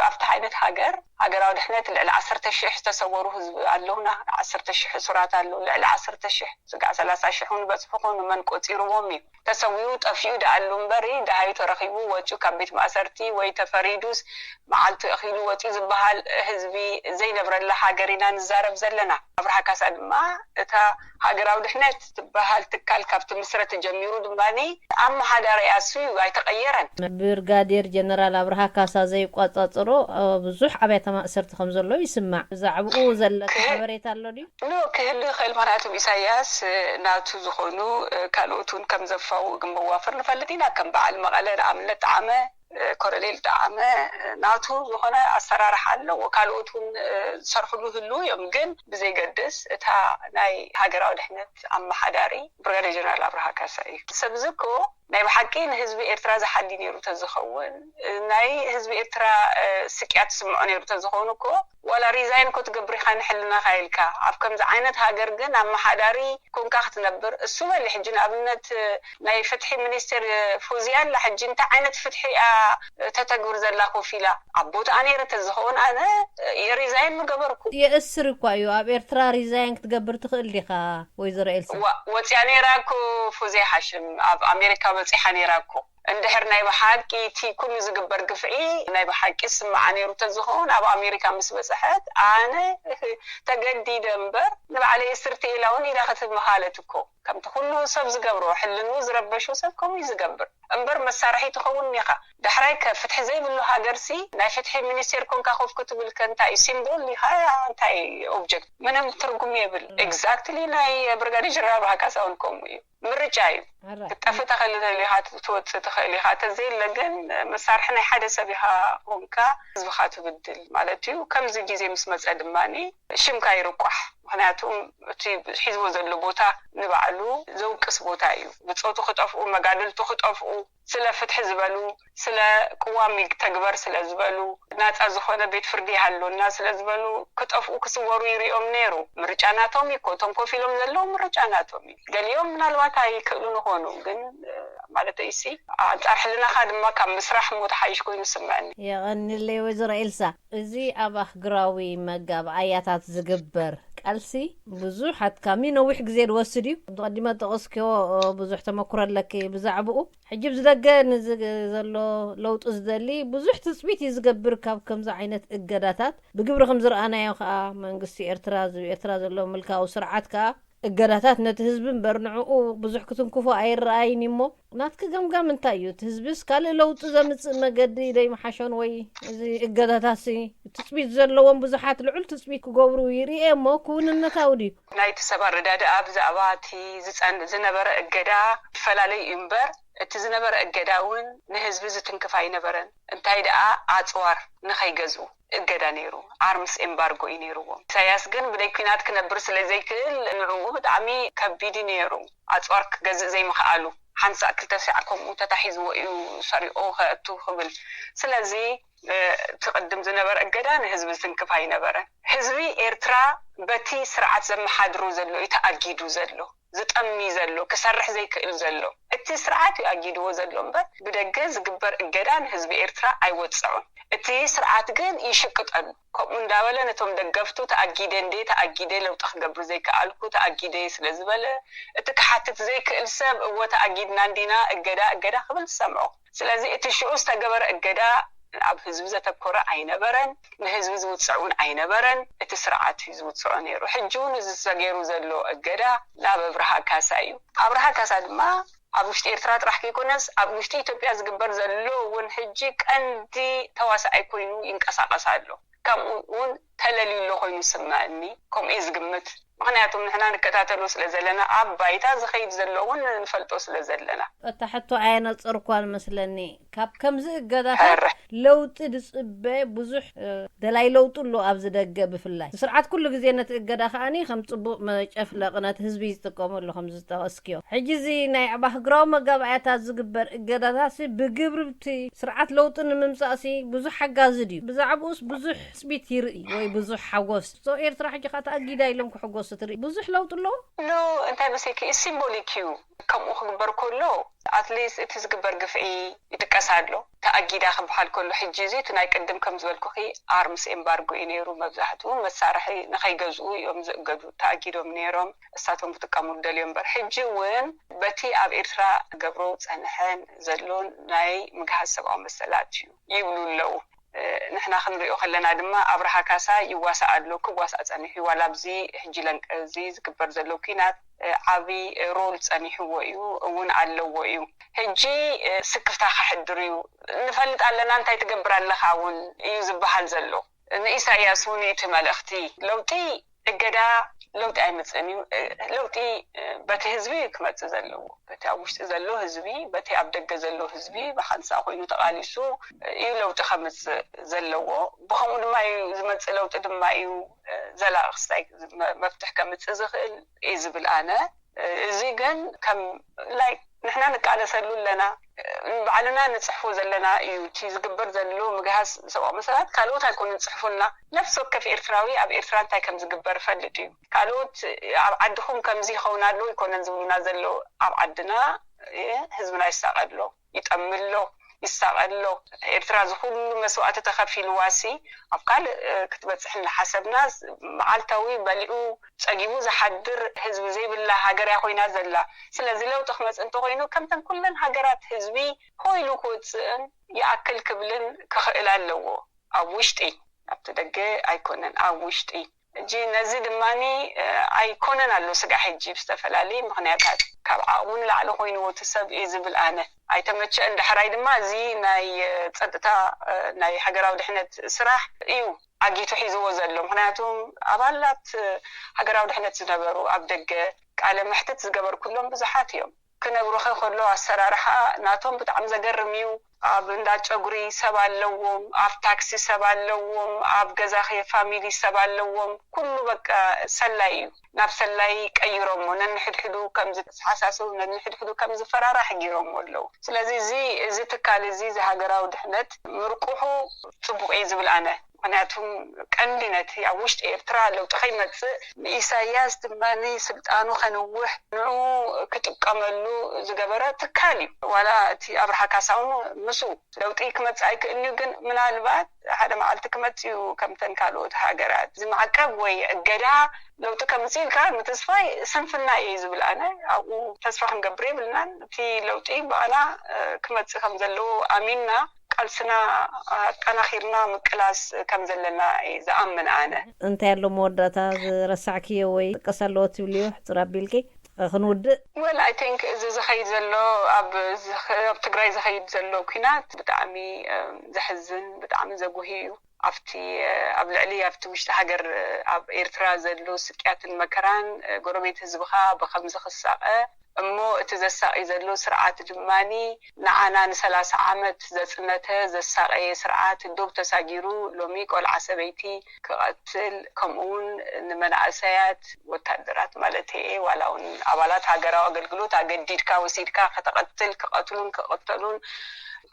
ኣብቲ ዓይነት ሃገር ሃገራዊ ድሕነት ልዕሊ ዓሰርተ ሽሕ ዝተሰወሩ ህዝቢ ኣለውና። ዓሰርተ ሽሕ እሱራት ኣለዉ። ልዕሊ ዓሰርተ ሽሕ ስጋዕ ሰላሳ ሽሕ እውን በፅሑ ኮኑ መን ቆፂርዎም እዩ። ተሰዊኡ ጠፊኡ ደኣሉ እምበሪ ደሃዩ ተረኺቡ ወፂኡ ካብ ቤት ማእሰርቲ ወይ ተፈሪዱስ መዓልቲ እኺሉ ወፂኡ ዝበሃል ህዝቢ ዘይነብረላ ሃገር ኢና ንዛረብ ዘለና። ኣብርሃ ካሳ ድማ እታ ሃገራዊ ድሕነት ትበሃል ትካል ካብ ትምስረት ጀሚሩ ድማ ኣመሓዳሪኣ እሱ እዩ፣ ኣይተቐየረን። ብርጋዴር ጀነራል ኣብርሃ ካሳ ዘይቋጻጽሮ ብዙሕ ኣብያተ ማእሰርቲ ከም ዘሎ ይስማዕ። ብዛዕባኡ ዘለካ ሓበሬታ ኣሎ ድዩ? ኖ ክህሉ ይኽእል፣ ምኽንያቱ ኢሳያስ ናቱ ዝኾኑ ካልኦት እውን ከም ዘፋውእ ግን መዋፍር ንፈልጥ ኢና። ከም በዓል መቐለ ንኣብነት ጠዓመ ኮሎኔል ጠዓመ ናቱ ዝኾነ ኣሰራርሓ ኣለዎ። ካልኦት እውን ዝሰርሕሉ ህልው እዮም። ግን ብዘይገድስ እታ ናይ ሃገራዊ ድሕነት ኣመሓዳሪ ብርጋዴር ጀነራል ኣብርሃ ካሳ እዩ። ሰብ እዚ እኮ ናይ ብሓቂ ንህዝቢ ኤርትራ ዝሓሊ ነይሩ ተዝኸውን፣ ናይ ህዝቢ ኤርትራ ስቅያት ዝስምዖ ነይሩ ተዝኸውን እኮ ዋላ ሪዛይን እኮ ትገብር ኢኻ ንሕልናኻ ኢልካ። ኣብ ከምዚ ዓይነት ሃገር ግን ኣመሓዳሪ ኮንካ ክትነብር እሱ በሊ። ሕጂ ንኣብነት ናይ ፍትሒ ሚኒስቴር ፎዝያ ኣላ። ሕጂ እንታይ ዓይነት ፍትሒ እያ ተተግብር ዘላ ኮፍ ኢላ? ኣብ ቦታኣ ነይረ ተዝኸውን ኣነ የሪዛይን ምገበርኩ። የእስር እኳ እዩ። ኣብ ኤርትራ ሪዛይን ክትገብር ትኽእል ዲኻ ወይዘሮ ኤልሳ? ዋ- ወፂኣ ነይራ እኮ ፎዝያ ሓሽም ኣብ ኣሜሪካ በፂሓ ነይራ እኮ። እንድሕር ናይ ብሓቂ እቲ ኩሉ ዝግበር ግፍዒ ናይ ብሓቂ ዝስምዓ ነይሩ ተዝኸውን ኣብ ኣሜሪካ ምስ በፅሐት ኣነ ተገዲደ እምበር ንባዕለይ እስርቲ ኢላ እውን ኢዳ ክትምሃለት እኮ። ከምቲ ኩሉ ሰብ ዝገብሮ ሕልኑ ዝረበሾ ሰብ ከምኡ እዩ ዝገብር እምበር መሳርሒ ትኸውን ኢኻ። ዳሕራይ ከ ፍትሒ ዘይብሉ ሃገርሲ ናይ ፍትሒ ሚኒስቴር ኮንካ ኮፍ ክትብል ከ እንታይ እዩ? ሲምቦል ኢኻ እንታይ ኦብጀክት ምንም ትርጉም የብል። ኤግዛክትሊ ናይ ብርጋዴር ጀነራል ኣብርሃ ካሳ እውን ከምኡ እዩ። ምርጫ እዩ። ሕራይ። ክትጠፍእ ትኽእል ኢኻ፣ ትወፅእ ትኽእል ኢኻ። ተዘይለ ግን መሳርሒ ናይ ሓደ ሰብ ኢኻ ኮንካ ህዝብኻ ትብድል ማለት እዩ። ከምዚ ግዜ ምስ መፀ ድማ ሽምካ ይርቋሕ። ምክንያቱ እቲ ሒዝዎ ዘሎ ቦታ ንባዕሉ ዘውቅስ ቦታ እዩ። ብፆቱ ክጠፍኡ፣ መጋድልቱ ክጠፍኡ፣ ስለ ፍትሒ ዝበሉ፣ ስለ ቅዋም ይተግበር ስለ ዝበሉ፣ ናፃ ዝኾነ ቤት ፍርዲ ይሃልወና ስለ ዝበሉ ክጠፍኡ ክስወሩ ይሪኦም ነይሩ። ምርጫ ናቶም እዩ እኮ። እቶም ኮፍ ኢሎም ዘለዉ ምርጫ ናቶም እዩ። ገሊኦም ምናልባት ኣይክእሉን ይኾኑ፣ ግን ማለት እሲ ኣንፃር ሕልናኻ ድማ ካብ ምስራሕ ሞት ሓይሽ ኮይኑ ይስምዐኒ። የቐንለይ ወይዘሮ ኤልሳ። እዚ ኣብ ኣህግራዊ መጋብኣያታት ዝግበር ቃልሲ ብዙሕ ኣድካሚ ነዊሕ ግዜ ዝወስድ እዩ። ከምቲ ቀዲመ ጠቐስክዮ ብዙሕ ተመኩሮ ኣለኪ ብዛዕባኡ። ሕጂ ብዝደገ ንዚ ዘሎ ለውጢ ዝደሊ ብዙሕ ትፅቢት እዩ ዝገብር ካብ ከምዚ ዓይነት እገዳታት። ብግብሪ ከም ዝረኣናዮ ከዓ መንግስቲ ኤርትራ፣ እዚ ኤርትራ ዘሎ ምልካዊ ስርዓት ከዓ እገዳታት ነቲ ህዝቢ እምበር ንዕኡ ብዙሕ ክትንክፎ ኣይረኣይን እሞ ናትኪ ገምጋም እንታይ እዩ? እቲ ህዝብስ ካልእ ለውጢ ዘምጽእ መገዲ ዶ ይምሓሾን ወይ እዚ እገዳታትሲ ትጽቢት ዘለዎም ብዙሓት ልዑል ትጽቢት ክገብሩ ይርኤ እሞ ክውንነታዊ ድዩ? ናይቲ ሰብ ኣረዳድኣ ብዛዕባ እቲ ዝጸን- ዝነበረ እገዳ ይፈላለይ እዩ እምበር እቲ ዝነበረ እገዳ እውን ንህዝቢ ዝትንክፍ ኣይነበረን። እንታይ ደኣ ኣጽዋር ንኸይገዝኡ እገዳ ነይሩ። ኣርምስ ኤምባርጎ እዩ ነይርዎም። ኢሳያስ ግን ብደይ ኲናት ክነብር ስለ ዘይክእል ንዕኡ ብጣዕሚ ከቢድ እዩ ነይሩ። ኣጽዋር ክገዝእ ዘይምኽኣሉ ሓንሳእ ክልተ ሳዕ ከምኡ ተታሒዝዎ እዩ ሰሪቑ ከእቱ ክብል። ስለዚ እቲ ቅድም ዝነበረ እገዳ ንህዝቢ ዝትንክፍ ኣይነበረን። ህዝቢ ኤርትራ በቲ ስርዓት ዘመሓድሮ ዘሎ እዩ ተኣጊዱ ዘሎ። ዝጠሚ ዘሎ ክሰርሕ ዘይክእል ዘሎ እቲ ስርዓት እዩ ኣጊድዎ ዘሎ እምበር ብደገ ዝግበር እገዳ ንህዝቢ ኤርትራ ኣይወፅዖን። እቲ ስርዓት ግን ይሽቅጠሉ። ከምኡ እንዳበለ ነቶም ደገፍቱ ተኣጊደ እንዴ ተኣጊደ ለውጢ ክገብር ዘይከኣልኩ ተኣጊደ ስለ ዝበለ እቲ ክሓትት ዘይክእል ሰብ እወ ተኣጊድና እንዲና እገዳ እገዳ ክብል ትሰምዖ። ስለዚ እቲ ሽዑ ዝተገበረ እገዳ ኣብ ህዝቢ ዘተኮረ ኣይነበረን፣ ንህዝቢ ዝውፅዕ እውን ኣይነበረን። እቲ ስርዓት እዩ ዝውፅዖ ነይሩ። ሕጂ እውን እዚ ተገይሩ ዘሎ እገዳ ናብ ኣብርሃ ካሳ እዩ። ኣብርሃ ካሳ ድማ ኣብ ውሽጢ ኤርትራ ጥራሕ ከይኮነስ ኣብ ውሽጢ ኢትዮጵያ ዝግበር ዘሎ እውን ሕጂ ቀንዲ ተዋሳኣይ ኮይኑ ይንቀሳቐስ ኣሎ። ከምኡ እውን ተለልዩ ኣሎ ኮይኑ ይስምዐኒ። ከምኡ እየ ዝግምት። ምኽንያቱም ንሕና ንከታተሎ ስለ ዘለና፣ ኣብ ባይታ ዝኸይድ ዘሎ እውን ንፈልጦ ስለ ዘለና። እታ ሕቶ ኣየነጸርኳን መስለኒ። ካብ ከምዚ እገዳታት ሕረ ለውጢ ዝጽበ ብዙሕ እ፣ ደላይ ለውጢ ኣሎ ኣብዚ ደገ ብፍላይ። ስርዓት ኩሉ ግዜ ነቲ እገዳ ከኣኒ ከም ጽቡቕ መጨፍለቕ ነቲ ህዝቢ ዝጥቀመሉ ከም ዝጠቐስክዮ። ሕጂ እዚ ናይ ኣባህግራዊ መጋባእያታት ዝግበር እገዳታት ሲ ብግብሪ ብቲ ስርዓት ለውጢ ንምምጻእ ሲ ብዙሕ ሓጋዚ ድዩ? ብዛዕባኡስ ብዙሕ ትጽቢት ይርኢ ወይ ብዙሕ ሓጎስ? ሶ ኤርትራ ሕጂ ከኣ ተኣጊዳ ኢሎም ክሕጎሱ ትርኢ። ብዙሕ ለውጢ ኣለዎ? ኖ፣ እንታይ መሲልኪ? ሲምቦሊክ እዩ። ከምኡ ክግበር ከሎ ኣትሊስት እቲ ዝግበር ግፍዒ ይጥቀስ ኣሎ። ተኣጊዳ ክበሃል ከሎ ሕጂ እዚ እቲ ናይ ቅድም ከም ዝበልኩኺ ኣርምስ ኤምባርጎ እዩ ነይሩ። መብዛሕትኡ መሳርሒ ንኸይገዝኡ እዮም ዝእገዱ። ተኣጊዶም ነይሮም እሳቶም ክጥቀሙ ደልዮም እምበር። ሕጂ እውን በቲ ኣብ ኤርትራ ገብሮ ጸንሐን ዘሎን ናይ ምግሃስ ሰብኣዊ መሰላት እዩ ይብሉ ኣለዉ። ንሕና ክንሪኦ ከለና ድማ ኣብርሃ ካሳ ይዋሳእ ኣሎ፣ ክዋሳእ ጸኒሑ እዩ። ዋላ ኣብዚ ሕጂ ለንቀ እዚ ዝግበር ዘሎ ኲናት ዓቢ ሮል ጸኒሕዎ እዩ እውን ኣለዎ እዩ። ሕጂ ስክፍታ ከሕድር እዩ። ንፈልጥ ኣለና እንታይ ትገብር ኣለኻ እውን እዩ ዝበሃል ዘሎ። ንኢሳያስ እውን እቲ መልእኽቲ ለውጢ እገዳ ለውጢ ኣይምፅእን እዩ። ለውጢ በቲ ህዝቢ ክመፅእ ዘለዎ፣ በቲ ኣብ ውሽጢ ዘሎ ህዝቢ፣ በቲ ኣብ ደገ ዘሎ ህዝቢ ብሓንሳእ ኮይኑ ተቓሊሱ እዩ ለውጢ ከምፅእ ዘለዎ። ብኸምኡ ድማ እዩ ዝመፅእ ለውጢ ድማ እዩ ዘላቒ ክስታይ መፍትሒ ከምፅእ ዝኽእል እየ ዝብል ኣነ። እዚ ግን ከም ላይክ ንሕና ንቃለሰሉ ኣለና፣ ባዕልና ንፅሕፎ ዘለና እዩ። እቲ ዝግበር ዘሎ ምግሃስ ሰብኣዊ መሰላት ካልኦት ኣይኮኑን ዝፅሕፉልና። ነፍሲ ወከፍ ኤርትራዊ ኣብ ኤርትራ እንታይ ከም ዝግበር ይፈልጥ እዩ። ካልኦት ኣብ ዓድኹም ከምዚ ይኸውን ኣሎ ኣይኮነን ዝብሉና ዘለዉ። ኣብ ዓድና ህዝብና ይሳቐ ኣሎ፣ ይጠሚ ኣሎ፣ ይሳቐ ኣሎ። ኤርትራ እዚ ኩሉ መስዋእቲ ተኸፊልዋ ሲ ኣብ ካልእ ክትበፅሕ እናሓሰብና መዓልታዊ በሊዑ ጸጊቡ ዝሓድር ህዝቢ ዘይብላ ሃገር እያ ኮይና ዘላ። ስለዚ ለውጢ ክመጽእ እንተኾይኑ ከምተን ኩለን ሃገራት ህዝቢ ሆ ኢሉ ክወጽእን ይኣክል ክብልን ክኽእል ኣለዎ። ኣብ ውሽጢ ኣብቲ ደገ ኣይኮነን፣ ኣብ ውሽጢ። ሕጂ ነዚ ድማኒ ኣይኮነን ኣሎ ስጋዕ ሕጂ ብዝተፈላለየ ምኽንያታት ካብ ዓቕሙ ንላዕሊ ኮይንዎ እቲ ሰብ እየ ዝብል ኣነ። ኣይተመቸአን ዳሕራይ ድማ እዚ ናይ ጸጥታ ናይ ሃገራዊ ድሕነት ስራሕ እዩ ኣጊቱ ሒዝዎ ዘሎ። ምኽንያቱ ኣባላት ሃገራዊ ድሕነት ዝነበሩ ኣብ ደገ ቃለ መሕትት ዝገበርኩሎም ብዙሓት እዮም። ክነግሩኸ ከሎ ኣሰራርሓ ናቶም ብጣዕሚ ዘገርም እዩ። ኣብ እንዳ ጨጉሪ ሰብ ኣለዎም፣ ኣብ ታክሲ ሰብ ኣለዎም፣ ኣብ ገዛ ፋሚሊ ሰብ ኣለዎም። ኩሉ በቃ ሰላይ እዩ። ናብ ሰላይ ቀይሮሞ ነንሕድሕዱ ከም ዝተሓሳሰቡ ነንሕድሕዱ ከም ዝፈራራሕ ጊሮሞ ኣለዉ። ስለዚ እዚ እዚ ትካል እዚ እዚ ሃገራዊ ድሕነት ምርቁሑ ጽቡቕ እየ ዝብል ኣነ። ምክንያቱም ቀንዲ ነቲ ኣብ ውሽጢ ኤርትራ ለውጢ ከይመፅእ ንኢሳያስ ድማ ስልጣኑ ከንውሕ ንዑ ክጥቀመሉ ዝገበረ ትካል እዩ። ዋላ እቲ ኣብርሃ ካሳውን ምስ ለውጢ ክመፅእ ኣይክእልን እዩ፣ ግን ምናልባት ሓደ መዓልቲ ክመፅእ እዩ። ከምተን ካልኦት ሃገራት እዚ ማዕቀብ ወይ እገዳ ለውጢ ከምፅእ ኢልካ ምትስፋይ ስንፍና እዩ ዝብል ኣነ። ኣብኡ ተስፋ ክንገብር የብልናን። እቲ ለውጢ ብኣና ክመፅእ ከም ዘለዎ ኣሚንና ቃልስና ኣጠናኺርና ምቅላስ ከም ዘለና እየ ዝኣምን ኣነ። እንታይ ኣሎ መወዳእታ ዝረሳዕክዮ ወይ ጥቀስ ኣለዎ ትብልዮ ሕፅር ኣቢልኪ ክንውድእ? Well, I think እዚ ዝኸይድ ዘሎ ኣብ ኣብ ትግራይ ዝኸይድ ዘሎ ኲናት ብጣዕሚ ዘሕዝን ብጣዕሚ ዘጉሂ እዩ። ኣብቲ ኣብ ልዕሊ ኣብቲ ውሽጢ ሃገር ኣብ ኤርትራ ዘሎ ስቅያትን መከራን ጎረቤት ህዝብኻ ብከምዚ ክሳቐ እሞ እቲ ዘሳቒ ዘሎ ስርዓት ድማኒ ንዓና ንሰላሳ ዓመት ዘጽነተ ዘሳቐየ ስርዓት ዶብ ተሳጊሩ ሎሚ ቆልዓ ሰበይቲ ክቐትል ከምኡ እውን ንመናእሰያት ወታደራት ማለት እየ ዋላ እውን ኣባላት ሃገራዊ ኣገልግሎት ኣገዲድካ ወሲድካ ከተቐትል ክቐትሉን ክቐተሉን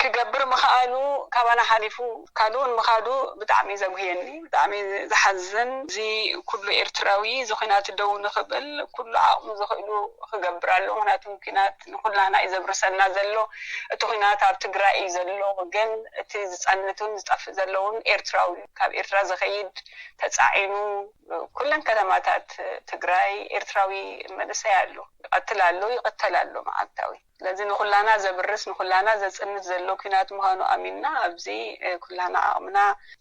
ክገብር ምኽኣሉ ካባና ሓሊፉ ካልኡን ምኻዱ ብጣዕሚ ዘጉህየኒ ብጣዕሚ ዝሓዝን እዚ ኩሉ ኤርትራዊ እዚ ኩናት ደው ንኽብል ኩሉ ዓቕሙ ዝኽእሉ ክገብር ኣሎ ምክንያቱ ኩናት ንኩላና እዩ ዘብርሰና ዘሎ እቲ ኩናት ኣብ ትግራይ እዩ ዘሎ ግን እቲ ዝፀንትን ዝጠፍእ ዘለውን ኤርትራዊ ካብ ኤርትራ ዝኸይድ ተፃዒኑ ኩለን ከተማታት ትግራይ ኤርትራዊ መንእሰይ ኣሎ ይቐትል ኣሎ ይቕተል ኣሎ መዓልታዊ ስለዚ ንኹላና ዘብርስ፣ ንኹላና ዘጽንት ዘሎ ኲናት ምዃኑ ኣሚንና፣ ኣብዚ ኩላና ዓቕምና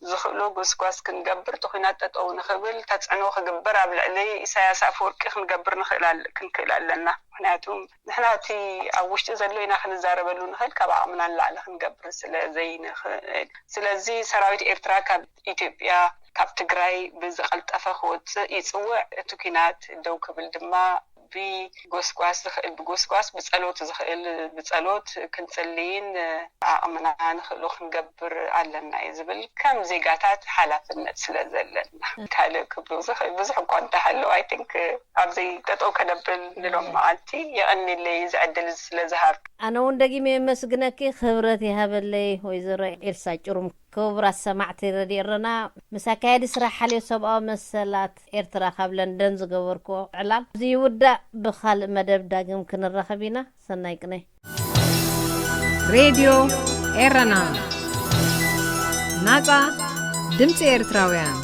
ዝኽእሎ ጎስጓስ ክንገብር፣ እቲ ኲናት ጠጠው ንኽብል፣ ተጽዕኖ ክግበር ኣብ ልዕሊ ኢሳያስ ኣፈወርቂ ክንገብር ንኽእል ኣለ-፣ ክንክእል ኣለና። ምኽንያቱ ንሕና እቲ ኣብ ውሽጢ ዘሎ ኢና ክንዛረበሉ ንኽእል፣ ካብ ዓቕምና ንላዕሊ ክንገብር ስለ ዘይንኽእል። ስለዚ ሰራዊት ኤርትራ ካብ ኢትዮጵያ፣ ካብ ትግራይ ብዝቐልጠፈ ክወፅእ ይፅውዕ። እቲ ኲናት ደው ክብል ድማ ብጎስጓስ ዝኽእል ብጎስጓስ፣ ብፀሎት ዝኽእል ብፀሎት ክንፅልይን ዓቕምና ንኽእሎ ክንገብር ኣለና እዩ ዝብል፣ ከም ዜጋታት ሓላፍነት ስለ ዘለና። ካልእ ክብሎ ዝኽእል ብዙሕ እኳ እንተሃለወ፣ I think ኣብዚ ጠጠው ከነብል ንሎም መዓልቲ። የቐንየለይ እዚ ዕድል እዚ ስለ ዝሃብ። ኣነ እውን ደጊመ የመስግነኪ፣ ክብረት ይሃበለይ ወይዘሮ ኤልሳ ጭሩም። ክቡራት ሰማዕቲ ረድዮ ኤረና፣ ምስ ኣካያዲ ስራሕ ሓልዮ ሰብኣዊ መሰላት ኤርትራ ካብ ለንደን ዝገበርክዎ ዕላል እዚ ይውዳእ። ብኻልእ መደብ ዳግም ክንራኸብ ኢና። ሰናይ ቅነ። ሬድዮ ኤረና፣ ናጻ ድምጺ ኤርትራውያን።